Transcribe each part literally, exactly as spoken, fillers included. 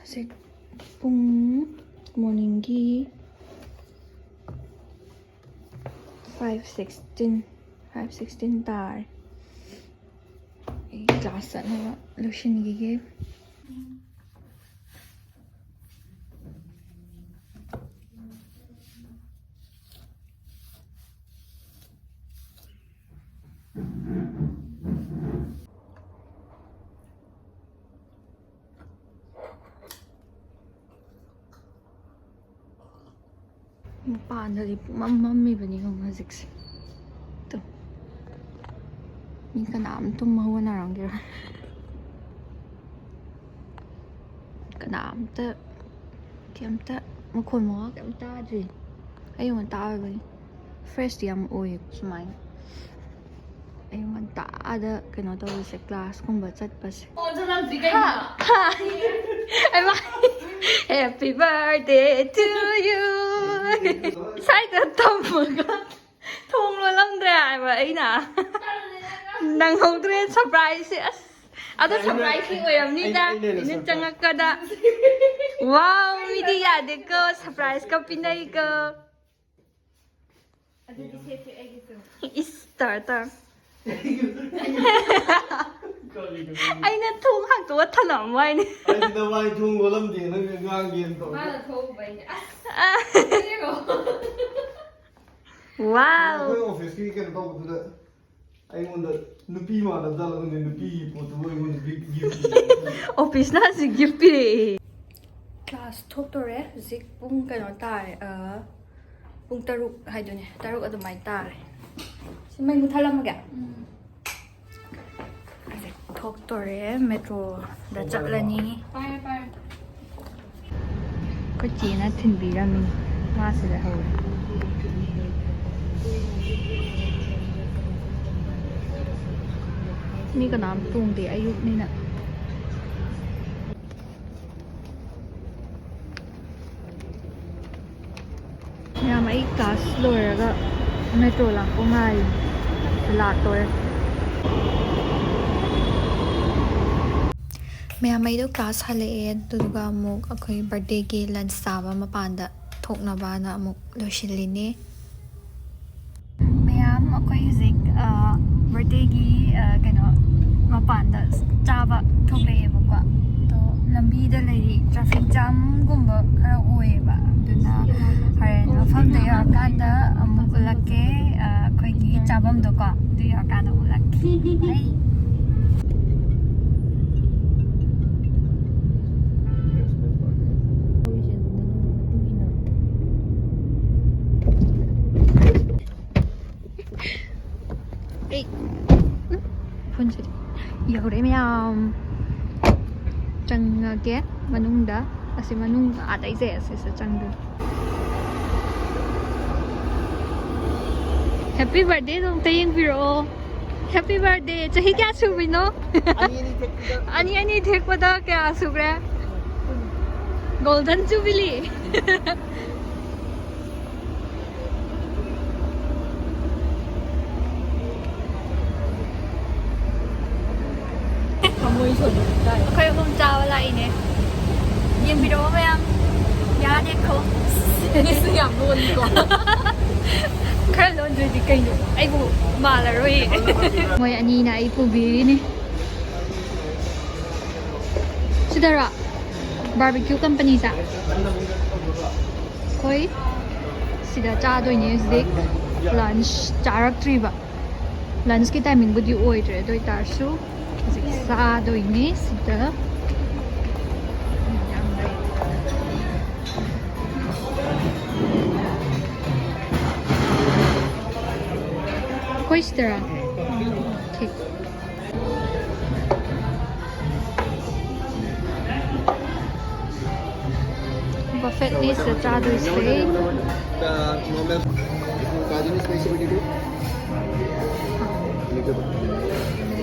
ꯍꯧꯖꯤꯛ ꯄꯨꯡ morningꯒꯤ five sixteen, five sixteen ꯇꯥꯔꯦ꯫ ꯑꯩ class ꯆꯠꯅꯕ ꯂꯣꯏꯁꯤꯟꯈꯤꯒꯦ꯫ ꯃꯄꯥꯟꯗꯗꯤ ꯄꯨꯡꯃꯝ ꯃꯝꯃꯤꯕꯅꯤ ꯌꯦꯡꯉꯣ ꯍꯧꯖꯤꯛꯁꯦ꯫ ꯇꯨ꯫ ꯃꯤ ꯀꯅꯥꯝ ꯇꯨꯝꯕ ꯍꯧꯒꯠꯅꯔꯝꯒꯤꯔꯣꯏ꯫ ꯀꯅꯥꯝꯇ ꯀꯩꯝꯇ ꯃꯈꯣꯟ ꯃꯋꯥ ꯀꯩꯝ ꯇꯥꯗ꯭ꯔꯤ꯫ ꯑꯌꯨꯛ ꯉꯟꯇꯥ ꯑꯣꯏꯕꯒꯤ꯫ Freshꯇꯤ ꯌꯥꯝ ꯑꯣꯏꯌꯦ ꯁꯨꯃꯥꯏꯅ꯫ ꯑꯌꯨꯛ ꯉꯟꯇꯥꯗ ꯀꯩꯅꯣ ꯇꯧꯕꯁꯦ, classꯀꯨꯝꯕ ꯆꯠꯄꯁꯦ꯫ ꯐꯣꯟ ꯆꯠꯂꯝꯗ꯭ꯔꯤ ꯀꯩꯒꯤꯅꯣ? ꯍꯥ? ꯑꯩꯃ, happy birthday to you꯫ ꯁ꯭ꯋꯥꯏꯗ ꯊꯝꯃꯒ ꯊꯣꯡ ꯂꯣꯜꯂꯝꯗ꯭ꯔꯦ ꯍꯥꯏꯕ ꯑꯩꯅ꯫ ꯅꯪꯍꯧꯗ꯭ꯔꯦ surpriseꯁꯦ꯫ ꯑꯁ, ꯑꯗꯣ surpriseꯇꯤ ꯑꯣꯏꯔꯝꯅꯤꯗ꯫ ꯑꯩ, ꯑꯩ ꯂꯩꯔꯦ ꯃꯤꯅ surprise꯫ ꯆꯪꯉꯛꯄꯗ꯫ Wow, ꯃꯤꯗꯤ ꯌꯥꯗꯦꯀꯣ, surpriseꯀ ꯄꯤꯅꯩꯀꯣ꯫ ꯑꯗꯨꯗꯤ ꯁꯦꯠꯁꯦ ꯑꯩꯒꯤꯁꯨ꯫ ꯏꯁ, ꯇꯥꯔ ꯇꯥꯔ꯫ ꯀꯔꯤꯅꯣ? ꯑꯩꯅ ꯊꯣꯡ ꯍꯥꯡꯇꯣꯛꯑ ꯊꯅꯝꯕ ꯍꯥꯏꯅꯤ꯫ ꯑꯩꯗꯤ ꯅꯕꯥꯅꯤ ꯊꯣꯡ ꯂꯣꯜꯂꯝꯗꯦ, ꯅꯪ ꯉꯥꯡꯒꯦꯅ ꯇꯧꯔꯒ꯫ ꯃꯥꯅ ꯊꯣꯛꯎꯕ ꯑꯩꯅꯦ꯫ ꯑꯁ, ꯑ꯫ ꯌꯦꯡꯉꯣ꯫ Wow꯫ ꯑꯩꯈꯣꯏ officeꯀꯤ ꯀꯩꯅꯣ ꯇꯧꯕꯗꯨꯗ ꯑꯩꯉꯣꯟꯗ ꯅꯨꯄꯤ ꯃꯥꯟꯅꯕ ꯖꯥꯠꯂ ꯈꯪꯗꯦ, ꯅꯨꯄꯤꯒꯤ ꯄꯣꯠꯇꯨꯕꯨ ꯑꯩꯉꯣꯟꯗ gift, gift ꯄꯤꯔꯛꯑꯦ꯫ Officeꯅ ꯍꯧꯖꯤꯛ gift ꯄꯤꯔꯛꯑꯦ꯫ Class ꯊꯣꯛꯇꯣꯔꯦ꯫ ꯍꯧꯖꯤꯛ ꯄꯨꯡ ꯀꯩꯅꯣ ꯇꯥꯔꯦ, ꯑ, ꯄꯨꯡ ꯇꯔꯨꯛ ꯍꯥꯏꯗꯨꯅꯦ, ꯇꯔꯨꯛ ꯑꯗꯨꯃꯥꯏꯅ ꯇꯥꯔꯦ꯫ ꯁꯤ ꯃꯩ ꯃꯨꯠꯊꯠꯂꯝꯃꯒꯦ? ꯎꯝ꯫ ꯍꯧꯖꯤꯛ ꯊꯣꯛꯇꯣꯔꯦ, metroꯗ ꯆꯠꯂꯅꯤ꯫ ꯄꯥꯏꯔꯦ, ꯄꯥꯏꯔꯦ꯫ ꯑꯩꯈꯣꯏ ꯆꯦꯅ ꯊꯤꯟꯕꯤꯔꯝꯃꯤꯅꯤ, ꯃꯥ ꯁꯤꯗ ꯍꯧꯔꯦ꯫ ꯃꯤ ꯀꯅꯥꯝ ꯇꯣꯡꯗꯦ, ꯑꯌꯨꯛꯅꯤꯅ꯫ ꯃꯌꯥꯝ, ꯑꯩ class ꯂꯣꯏꯔꯒ metro ꯂꯥꯛꯄ ꯉꯥꯏꯔꯤ꯫ ꯂꯥꯛꯇꯣꯔꯦ꯫ ꯃꯌꯥꯝ ꯑꯩꯗꯣ ꯀ꯭ꯂꯥꯁ ꯍꯜꯂꯛꯑꯦ, ꯑꯗꯨꯗꯨꯒ ꯑꯃꯨꯛ ꯑꯩꯈꯣꯏ ꯕꯥꯔꯗꯦꯒꯤ ꯂꯟꯁ ꯆꯥꯕ ꯃꯄꯥꯟꯗ ꯊꯣꯛꯅꯕꯅ ꯑꯃꯨꯛ ꯂꯣꯏꯁꯤꯜꯂꯤꯅꯦ꯫ ꯃꯌꯥꯝ, ꯑꯩꯈꯣꯏ ꯍꯧꯖꯤꯛ, ꯑ, ꯕꯥꯔꯗꯦꯒꯤ, ꯑ, ꯀꯩꯅꯣ, ꯃꯄꯥꯟꯗ ꯆꯥꯕ ꯊꯣꯛꯂꯛꯑꯦꯕꯀꯣ꯫ ꯑꯗꯣ ꯂꯝꯕꯤꯗ ꯂꯩꯔꯤ, ꯇ꯭ꯔꯥꯐꯤꯛ ꯖꯥꯝꯒꯨꯝꯕ ꯈꯔ ꯑꯣꯏꯌꯦꯕ, ꯑꯗꯨꯅ ꯍꯣꯔꯦꯟ ꯃꯐꯝꯗ ꯌꯧꯔꯀꯥꯟꯗ ꯑꯃꯨꯛ ꯎꯠꯂꯛꯀꯦ꯫ ꯑ, ꯑꯩꯈꯣꯏꯒꯤ ꯆꯥꯐꯝꯗꯣꯀꯣ, ꯑꯗꯨ ꯌꯧꯔꯀꯥꯟꯗ ꯎꯠꯂꯛꯀꯦ꯫ ꯕꯥꯏ꯫ ꯑꯩ ꯐꯣꯟꯁꯦ ꯌꯧꯔꯦ ꯃꯌꯥꯝ꯫ ꯆꯪꯉꯒꯦ ꯃꯅꯨꯡꯗ꯫ ꯑꯁꯤ ꯃꯅꯨꯡ ꯑꯥꯗꯩꯁꯦ ꯑꯁꯤꯁꯦ ꯆꯪꯗꯣꯏꯅꯤ꯫ Happy birthday ꯗꯣ ꯑꯝꯇ ꯌꯦꯡꯕꯤꯔꯛꯑꯣ꯫ Happy birthday꯫ ꯆꯍꯤ ꯀꯌꯥ ꯁꯨꯕꯤꯅꯣ? ꯑꯅꯤ ꯑꯅꯤ ꯊꯦꯛꯄꯗ꯫ ꯑꯅꯤ ꯑꯅꯤ ꯊꯦꯛꯄꯗ ꯀꯌꯥ ꯁꯨꯈ꯭ꯔꯦ? Golden Jubilee꯫ ꯑꯩꯈꯣꯏ ꯑꯍꯨꯝ ꯆꯥꯕ ꯂꯥꯛꯏꯅꯦ꯫ ꯌꯦꯡꯕꯤꯔꯛꯑꯣ ꯃꯌꯥꯝ꯫ ꯌꯥꯗꯦꯀꯣ꯫ ꯃꯤꯁꯨ ꯌꯥꯝ ꯂꯣꯜꯂꯤꯀꯣ꯫ ꯈꯔ ꯂꯣꯟꯗ꯭ꯔꯗꯤ ꯀꯩꯅꯣ? ꯑꯩꯕꯨ ꯃꯥꯜꯂꯔꯣꯏ꯫ ꯃꯣꯏ ꯑꯅꯤꯅ ꯑꯩ ꯄꯨꯕꯤꯔꯤꯅꯤ꯫ ꯁꯤꯗꯔꯣ? Barbecue company ꯁꯦ꯫ ꯑꯩꯈꯣꯏ ꯁꯤꯗ ꯆꯥꯗꯣꯏꯅꯦ ꯍꯧꯖꯤꯛ꯫ Lunch ꯆꯥꯔꯛꯇ꯭ꯔꯤꯕ꯫ Lunch ꯀꯤ timing ꯕꯨꯗꯤ ꯑꯣꯏꯗ꯭ꯔꯦ, ꯑꯗꯨ ꯑꯣꯏꯇꯥꯔꯁꯨ ꯍꯧꯖꯤꯛ ꯆꯥꯗꯣꯏꯅꯦ ꯁꯤꯗ꯫ ꯑꯩꯈꯣꯏ ꯁꯤꯗꯔꯥ? Okay꯫ Buffet ꯅꯤ ꯁꯤꯗ ꯆꯥꯗꯣꯏꯁꯦ꯫ Normal. Cajun spicy potato.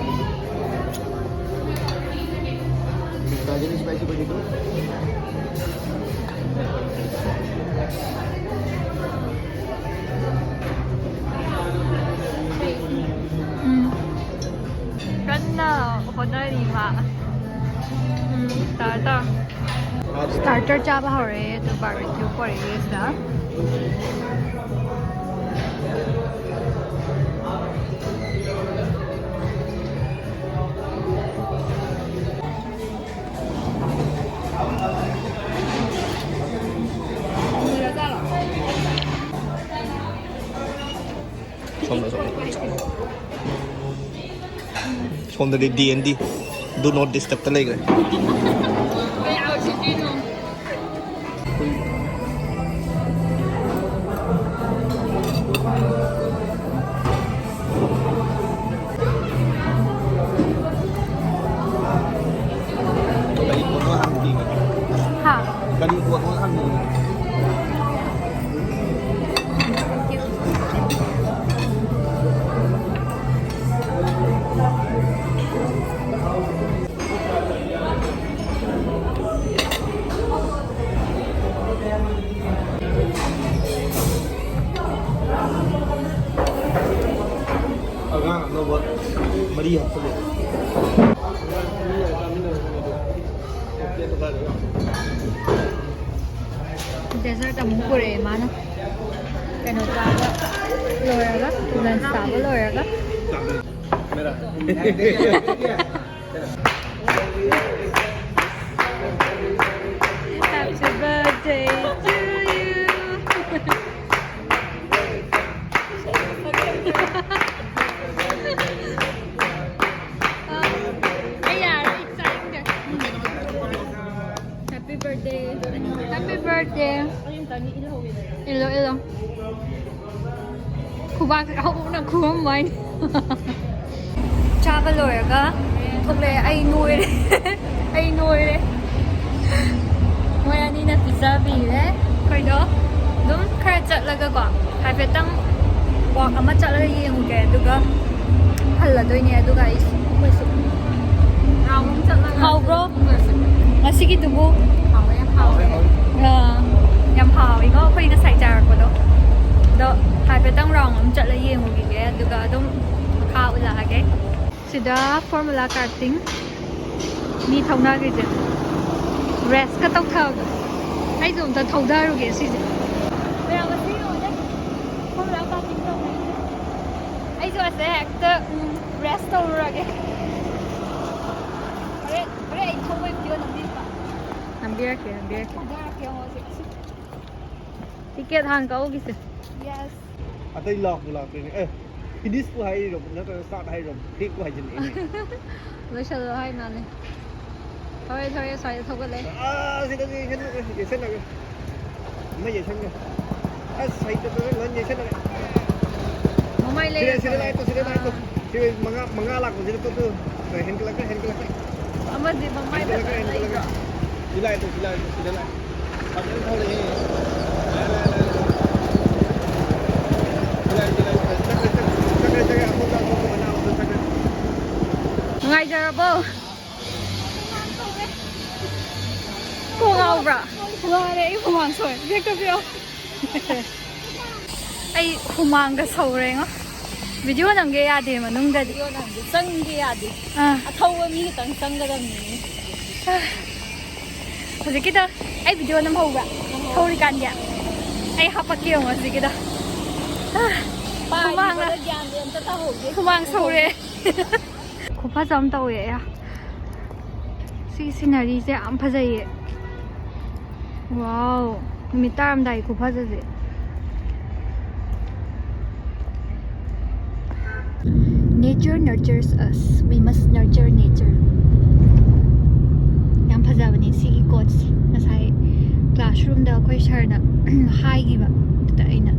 Cajun spicy potato. ꯎꯝ꯫ ꯀꯟꯅ ꯍꯣꯠꯅꯔꯤ ꯃꯥ꯫ ꯎꯝ, ꯇꯥ ꯇꯥ꯫ Starter ꯆꯥꯕ ꯍꯧꯔꯦ, ꯑꯗꯨ barbecue ꯄꯣꯔꯛꯑꯦ ꯁꯤꯗ꯫ ꯁꯣꯝꯗ, ꯁꯣꯝꯗ꯫ ꯁꯣꯝꯗꯗꯤ D and D, do not disturb ꯇ ꯂꯩꯈ꯭ꯔꯦ꯫ ꯀꯔꯤ ꯄꯣꯠꯅꯣ ꯍꯪꯕꯤꯕꯅꯦ? ꯍꯥ? ꯀꯔꯤ ꯄꯣꯠꯅꯣ ꯍꯪꯕꯤꯕꯅꯦ? ꯑꯉꯥꯡ ꯑꯅꯧꯕ ꯃꯔꯤ ꯍꯥꯞꯆꯜꯂꯦ꯫ Dessert ꯑꯃꯨꯛ ꯄꯨꯔꯛꯑꯦ ꯃꯥꯅ꯫ ꯀꯩꯅꯣ ꯆꯥꯕ ꯂꯣꯏꯔꯒ, lunch ꯆꯥꯕ ꯂꯣꯏꯔꯒ꯫ Happy birthday to you. ꯑꯩ ꯌꯥꯔꯦ, ꯑꯩ ꯆꯥꯅꯤꯡꯗꯦ꯫ Happy birthday. Happy birthday. ꯏꯜꯂꯣ, ꯏꯜꯂꯣ꯫ ꯈꯨꯕꯥꯛꯁꯦ ꯍꯧꯅ ꯈꯨꯔꯝꯕ ꯍꯥꯏꯅꯤ꯫ ꯆꯥꯕ ꯂꯣꯏꯔꯒ ꯊꯣꯛꯂꯛꯑꯦ꯫ ꯑꯩ ꯅꯣꯏꯔꯦ꯫ ꯑꯩ ꯅꯣꯏꯔꯦ꯫ ꯃꯣꯏ ꯑꯅꯤꯅ ꯄꯤꯖꯕꯤꯔꯦ꯫ ꯑꯩꯈꯣꯏꯗꯣ ꯑꯗꯨꯝ ꯈꯔ ꯆꯠꯂꯒꯀꯣ, ꯍꯥꯏꯐꯦꯠꯇꯪ walk ꯑꯃ ꯆꯠꯂꯒ ꯌꯦꯡꯉꯨꯒꯦ, ꯑꯗꯨꯒ ꯍꯜꯂꯗꯣꯏꯅꯦ꯫ ꯑꯗꯨꯒ ꯑꯩ, ꯑꯩꯈꯣꯏꯁꯨ round ꯑꯃ ꯆꯠꯂꯒ ꯍꯥꯎꯕ꯭ꯔꯣ? ꯉꯁꯤꯒꯤꯗꯨꯕꯨ? ꯍꯥꯎꯋꯦ, ꯌꯥꯝ ꯍꯥꯎꯋꯦ꯫ ꯑꯥ, ꯌꯥꯝ ꯍꯥꯎꯋꯤꯀꯣ ꯑꯩꯈꯣꯏ ꯉꯁꯥꯏ ꯆꯥꯔꯛꯄꯗꯣ꯫ ꯑꯗꯣ ꯍꯥꯏꯐꯦꯠꯇꯪ round ꯑꯃ ꯆꯠꯂ ꯌꯦꯡꯉꯨꯈꯤꯒꯦ, ꯑꯗꯨꯒ ꯑꯗꯨꯝ ꯃꯈꯥ ꯎꯠꯂꯛꯑꯒꯦ꯫ ꯁꯤꯗ formula cutting꯫ ꯃꯤ ꯊꯧꯅꯈ꯭ꯔꯤꯁꯦ ꯔꯦꯁꯀ ꯇꯧꯊꯕꯗꯣ꯫ ꯑꯩꯁꯨ ꯑꯝꯇ ꯊꯧꯊꯔꯨꯒꯦ ꯁꯤꯁꯦ꯫ ꯃꯌꯥꯝ ꯑꯁꯤ ꯌꯦꯡꯉꯨꯅꯦ꯫ ꯐꯣꯔ ꯋꯤꯂꯔ ꯄꯥꯔꯀꯤꯡ ꯇꯧꯅꯔꯤꯁꯦ꯫ ꯑꯩꯁꯨ ꯑꯁꯦ ꯍꯦꯛꯇ ꯔꯦꯁ ꯇꯧꯔꯨꯔꯒꯦ꯫ ꯍꯣꯔꯦꯟ ꯍꯣꯔꯦꯟ ꯑꯩ ꯊꯧꯕꯩ ꯚꯤꯗꯤꯑꯣ ꯅꯝꯕꯤꯕ꯫ ꯅꯝꯕꯤꯔꯛꯀꯦ, ꯅꯝꯕꯤꯔꯛꯀꯦ꯫ ꯊꯧꯊꯔꯛꯀꯦ ꯌꯦꯡꯉꯣ ꯍꯧꯖꯤꯛ꯫ ꯇꯤꯀꯦꯠ ꯍꯥꯟꯅ ꯀꯛꯍꯧꯈꯤꯁꯦ꯫ ꯌꯦꯁ꯫ ꯑꯇꯩ ꯂꯥꯛꯄꯨ ꯂꯥꯛꯇꯣꯏꯅꯦ꯫ ꯑꯦ, ꯐꯤꯅꯤꯁꯄꯨ ꯍꯥꯏꯔꯤꯔꯣ ꯅꯠꯇ꯭ꯔꯒ ꯁ꯭ꯇꯥꯔꯠ ꯍꯥꯏꯔꯤꯔꯣ? ꯕ꯭ꯔꯦꯛꯄꯨ ꯍꯥꯏꯖꯤꯜꯂꯛꯑꯦꯅꯦ꯫ ꯂꯣꯏꯁꯜꯂꯣ ꯍꯥꯏ ꯃꯥꯜꯂꯦ꯫ ꯊꯧꯔꯦ, ꯊꯧꯔꯦ, ꯁ꯭ꯋꯥꯏꯗ ꯊꯧꯒꯠꯂꯦ꯫ ꯑꯥ, ꯁꯤꯗꯗꯤ ꯌꯦꯡꯁꯟꯅꯒꯦ, ꯌꯦꯡꯁꯟꯅꯒꯦ꯫ ꯑꯃ ꯌꯦꯡꯁꯟꯒꯦ꯫ ꯑꯁ, ꯍꯩꯇꯕꯗ ꯂꯣꯏ ꯌꯦꯡꯁꯟꯅꯒꯦ꯫ ꯃꯃꯥꯏ ꯁꯤꯗ, ꯂꯩꯔꯦ, ꯁꯤꯗ ꯊꯧꯔꯦ꯫ ꯂꯥꯛꯑꯦ ꯇꯨ, ꯁꯤꯗ ꯂꯥꯛꯑꯦ ꯇꯨ꯫ ꯑꯥ꯫ ꯁꯤ ꯃꯉꯥ, ꯃꯉꯥ ꯂꯥꯛꯄꯁꯤꯗ ꯇꯨ, ꯇꯨ꯫ ꯍꯦꯟꯒꯠꯂꯛꯀꯦ, ꯍꯦꯟꯒꯠꯂꯛꯀꯦ꯫ ꯑꯃꯗꯤ ꯃꯃꯥꯏ ꯍꯦꯟꯒꯠꯂꯛꯀꯦ, ꯐꯖꯅ ꯍꯦꯟꯒꯠꯂꯛꯀꯦ꯫ ꯂꯩꯗ꯭ꯔꯣ? ꯁꯤ ꯂꯥꯛꯑꯦ ꯇꯨ, ꯁꯤ ꯂꯥꯛꯑꯦ ꯇꯨ, ꯁꯤꯗ ꯂꯥꯛꯑꯦ꯫ ꯐꯖꯅ ꯊꯧꯔꯛꯑꯦ꯫ ꯂꯥꯛꯑꯦ, ꯂꯥꯛꯑꯦ, ꯂꯥꯛꯑꯦ, ꯂꯥꯛꯑꯦ꯫ ꯁꯤ ꯂꯥꯛꯑꯦ, ꯁꯤ ꯂꯥꯛꯑꯦ꯫ ꯆꯠꯈ꯭ꯔꯦ, ꯆꯠꯈ꯭ꯔꯦ, ꯆꯠꯈ꯭ꯔꯦ, ꯆꯠꯈ꯭ꯔꯦ꯫ ꯑꯁꯣꯝꯗ, ꯑꯁꯣꯝꯗ ꯃꯅꯥ ꯑꯃꯗ ꯆꯠꯈ꯭ꯔꯦ꯫ ꯅꯨꯡꯉꯥꯏꯖꯔꯕꯣ? ꯀꯣꯛ ꯉꯥꯎꯕ꯭ꯔꯥ? ꯋꯥꯔꯦ, ꯑꯩ ꯍꯨꯃꯥꯡ ꯁꯧꯋꯦ꯫ ꯕꯦꯛꯇ ꯄꯤꯔꯛꯑꯣ꯫ ꯑꯩ ꯍꯨꯃꯥꯡꯒ ꯁꯧꯔꯦꯉꯣ꯫ ꯚꯤꯗꯤꯑꯣ ꯅꯝꯒꯦ ꯌꯥꯗꯦ ꯃꯅꯨꯡꯗꯗꯤ꯫ ꯚꯤꯗꯤꯑꯣ ꯅꯝꯒꯦ ꯆꯪꯒꯦ ꯌꯥꯗꯦ꯫ ꯑꯥ꯫ ꯑꯊꯧꯕ ꯃꯤ ꯈꯛꯇꯪ ꯆꯪꯒꯗꯕꯅꯤ꯫ ꯍꯧꯖꯤꯛꯀꯤꯗꯣ ꯑꯩ ꯚꯤꯗꯤꯑꯣ ꯅꯝꯍꯧꯕ꯭ꯔꯥ? ꯅꯝꯍꯧꯋꯦ꯫ ꯊꯧꯔꯤꯀꯥꯟꯒꯤ꯫ ꯑꯩ ꯍꯥꯄꯛꯀꯦ ꯌꯦꯡꯉꯣ ꯍꯧꯖꯤꯛꯀꯤꯗꯣ꯫ ꯄꯥꯏꯕꯗ ꯍꯨꯃꯥꯡꯅ ꯒ꯭ꯌꯥꯟ ꯃꯦꯟ ꯑꯝꯇ ꯇꯥꯍꯧꯗꯦ꯫ ꯍꯨꯃꯥꯡ ꯁꯧꯔꯦ꯫ ꯈꯨꯐꯖ ꯑꯃ ꯇꯧꯋꯦ꯫ ꯑꯌꯥ꯫ ꯁꯤ ꯁꯤꯅꯔꯤꯁꯦ ꯌꯥꯝ ꯐꯖꯩꯌꯦ꯫ ꯋꯥꯎ꯫ ꯅꯨꯃꯤꯠ ꯇꯥꯔꯝꯗꯥꯏ ꯈꯨꯐꯖꯁꯦ꯫ Nature nurtures us, we must nurture nature. ꯌꯥꯝ ꯐꯖꯕꯅꯦ ꯁꯤꯒꯤ ꯀꯣꯠꯁꯦ꯫ ꯉꯁꯥꯏ ꯀ꯭ꯂꯥꯁꯔꯨꯝꯗ ꯑꯩꯈꯣꯏ ꯁꯥꯔꯅ ꯍꯥꯏꯈꯤꯕ, ꯑꯗꯨꯗ ꯑꯩꯅ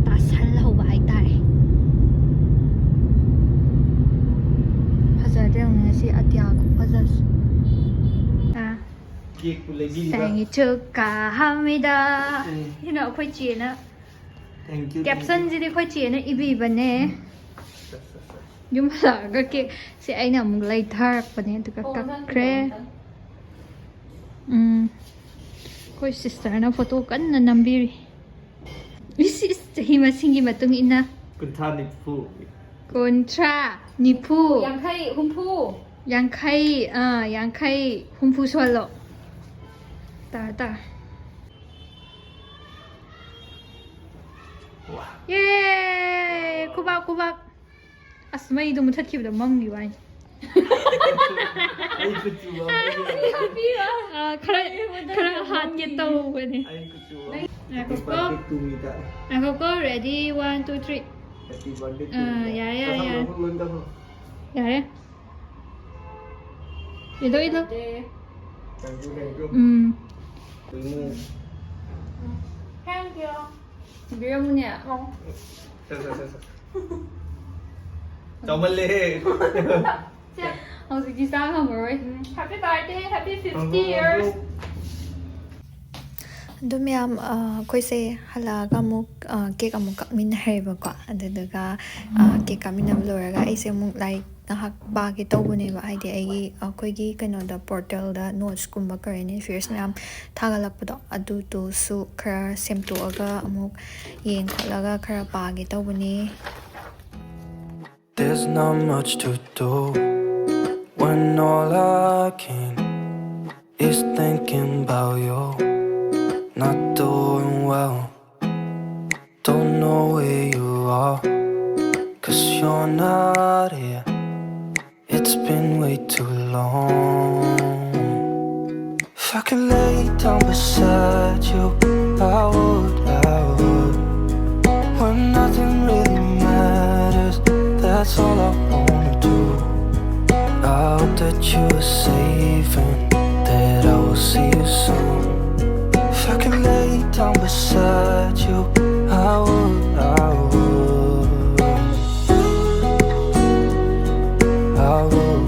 ꯇꯥꯁꯜꯍꯧꯕ ꯍꯥꯏꯇꯥꯔꯦ꯫ ꯐꯖꯗ꯭ꯔꯥ ꯌꯦꯡꯉꯨꯅꯦ ꯁꯤ ꯑꯇꯤꯌꯥ ꯈꯨꯐꯖꯁꯦ꯫ ꯑꯥ꯫ ꯀꯦꯛꯄꯨ ꯂꯩꯕꯤꯔꯤꯕ꯫ ꯁꯦꯡꯉꯤ ꯆꯨꯀꯥ ꯍꯥꯃꯤꯗ꯫ ꯎꯝ꯫ ꯁꯤꯅ ꯑꯩꯈꯣꯏ ꯆꯦꯅ꯫ Thank you, thank you꯫ ꯀꯦꯞꯁꯟꯁꯤꯗꯤ ꯑꯩꯈꯣꯏ ꯆꯦꯅ ꯏꯕꯤꯕꯅꯦ꯫ ꯁꯦ, ꯁꯦ, ꯁꯦ꯫ ꯌꯨꯝ ꯍꯜꯂꯛꯑꯒ ꯀꯦꯛꯁꯦ ꯑꯩꯅ ꯑꯃꯨꯛ ꯂꯩꯊꯔꯛꯄꯅꯦ, ꯑꯗꯨꯒ ꯑꯣ, ꯅꯪꯒꯤꯗꯣ ꯀꯛꯈ꯭ꯔꯦ꯫ ꯑꯃꯨꯛꯇꯪ꯫ ꯎꯝ꯫ ꯑꯩꯈꯣꯏ ꯁꯤꯁꯇꯔꯅ ꯐꯣꯇꯣ ꯀꯟꯅ ꯅꯝꯕꯤꯔꯤ꯫ ꯏꯁ, ꯏꯁ, ꯆꯍꯤ ꯃꯁꯤꯡꯒꯤ ꯃꯇꯨꯡ ꯏꯟꯅ꯫ ꯀꯨꯟꯊ꯭ꯔꯥ, ꯅꯤꯐꯨ꯫ ꯀꯨꯟꯊ꯭ꯔꯥ, ꯅꯤꯐꯨ꯫ ꯌꯥꯡꯈꯩ, ꯍꯨꯝꯐꯨ꯫ ꯌꯥꯡꯈꯩ, ꯑꯥ, ꯌꯥꯡꯈꯩ, ꯍꯨꯝꯐꯨ ꯁꯨꯍꯜꯂꯣ꯫ ꯇꯥꯔꯦ, ꯇꯥꯔꯦ꯫ ꯋꯥ꯫ ꯌꯦ! ꯈꯨꯕꯥꯛ, ꯈꯨꯕꯥꯛ꯫ ꯑꯁ, ꯃꯩꯗꯣ ꯃꯨꯊꯠꯈꯤꯕꯗ ꯃꯝꯈꯤꯕ ꯋꯥꯅꯤ꯫ ꯑꯩ ꯀꯨꯆꯨ ꯃꯝꯕꯒꯤ꯫ ꯑꯥ, ꯈꯔ, ꯈꯔ ꯍꯥꯠꯀꯦ ꯇꯧꯕꯅꯦ꯫ ꯑꯩ ꯀꯨꯆꯨ ꯃꯝ-, ꯉꯥꯏꯈꯣꯀꯣ꯫ Happy birthday to me ꯇꯥꯔꯦ꯫ ꯉꯥꯏꯈꯣꯀꯣ, ready, one, two, three꯫ Happy birthday to ah, me ꯇꯥꯔꯦ꯫ ꯌꯥꯔꯦ, ꯌꯥꯔꯦ, ꯀꯁꯝ ꯌꯥꯔꯦ꯫ ꯂꯧꯕ ꯂꯣꯏ ꯀꯁꯝ꯫ ꯌꯥꯔꯦ꯫ ꯏꯗꯣ, ꯏꯗꯣ꯫ Thank you, thank you꯫ ꯎꯝ꯫ ꯀꯩꯅꯣ? Thank you꯫ ꯕꯤꯔꯝꯃꯨꯅꯦ꯫ ꯁꯦ, ꯁꯦ, ꯁꯦ, ꯁꯦ꯫ ꯆꯥꯎꯃꯜꯂꯦꯍꯦ꯫ ꯁꯦ, ꯍꯧꯖꯤꯛꯇꯤ ꯆꯥ ꯉꯝꯃꯔꯣꯏ꯫ ꯎꯝ, happy birthday, happy fifty years꯫ ꯑꯗꯨ ꯃꯌꯥꯝ, ꯑ, ꯑꯩꯈꯣꯏꯁꯦ ꯍꯜꯂꯛꯑꯒ ꯑꯃꯨꯛ, ꯑ, cake ꯑꯃꯨꯛ ꯀꯛꯃꯤꯟꯅꯔꯦꯕꯀꯣ꯫ ꯑꯗꯨꯗꯨꯒ, ꯑ, cake ꯀꯛꯃꯤꯟꯅꯕ ꯂꯣꯏꯔꯒ ꯑꯩꯁꯦ ꯑꯃꯨꯛ ꯂꯥꯏꯔꯤꯛ ꯉꯥꯏꯍꯥꯛ ꯄꯥꯒꯦ ꯇꯧꯕꯅꯦꯕ꯫ ꯍꯥꯏꯗꯤ ꯑꯩꯒꯤ, ꯑꯩꯈꯣꯏꯒꯤ ꯀꯩꯅꯣꯗ, portalꯗ notesꯀꯨꯝꯕ, current affairs ꯃꯌꯥꯝ ꯊꯥꯒꯠꯂꯛꯄꯗꯣ, ꯑꯗꯨꯗꯨꯁꯨ ꯈꯔ ꯁꯦꯝꯗꯣꯛꯑꯒ ꯑꯃꯨꯛ ꯌꯦꯡ ꯈꯣꯠꯂꯒ ꯈꯔ ꯄꯥꯒꯦ ꯇꯧꯕꯅꯦ꯫ There's not much to do when all I can is thinking about you. Not doing well, don't know where you are, 'cause you're not here. It's been way too long. If I could lay down beside you, I would, I would. When nothing really matters, that's all I wanna do. I hope that you are safe and that I will see you soon. If I could lay down beside you, I would, I would. I would.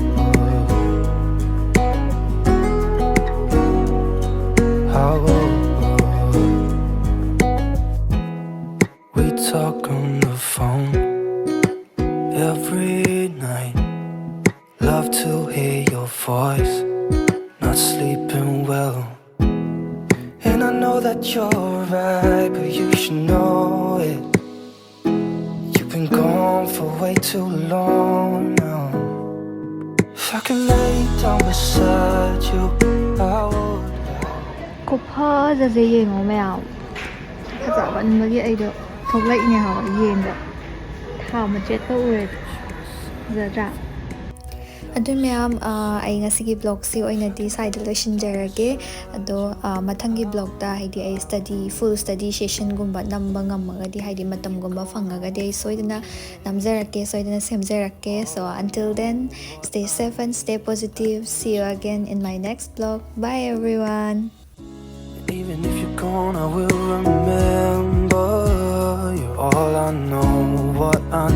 I would. We talk on the phone every night. Love to hear your voice. Not sleeping well. And I know that you're right, but you should know it. You've been gone for way too long now. If I could lay down beside you. I would. ꯈꯨꯐꯖꯁꯦ ꯌꯦꯡꯉꯣ ꯃꯌꯥꯝ, ꯐꯖꯃꯟꯕꯒꯤ ꯑꯩꯗꯣ ꯊꯣꯛꯂꯛꯏꯅꯦ ꯍꯥꯏꯕ ꯌꯦꯡꯕ꯫ ꯊꯥ ꯃꯆꯦꯠꯀ ꯎꯔꯦ꯫ ꯐꯖꯗ꯭ꯔꯥ? ꯑꯗꯨ ꯃꯌꯥꯝ, ꯑꯥ, ꯑꯩ ꯉꯁꯤꯒꯤ vlogꯁꯤ ꯑꯣꯏꯅꯗꯤ ꯁ꯭ꯋꯥꯏꯗ ꯂꯣꯏꯁꯤꯟꯖꯔꯒꯦ꯫ ꯑꯗꯣ, ꯑꯥ, ꯃꯊꯪꯒꯤ vlogꯇ, ꯍꯥꯏꯗꯤ ꯑꯩ study, full study sessionꯒꯨꯝꯕ ꯅꯝꯕ ꯉꯝꯃꯒꯗꯤ, ꯍꯥꯏꯗꯤ ꯃꯇꯝꯒꯨꯝꯕ ꯐꯪꯉꯒꯗꯤ ꯑꯩ ꯁꯣꯏꯗꯅ ꯅꯝꯖꯔꯛꯀꯦ, ꯁꯣꯏꯗꯅ ꯁꯦꯝꯖꯔꯛꯀꯦ꯫ So until then, stay safe and stay positive. See you again in my next vlog. Bye everyone. Even if you're gone, I will remember. You're all I know, what I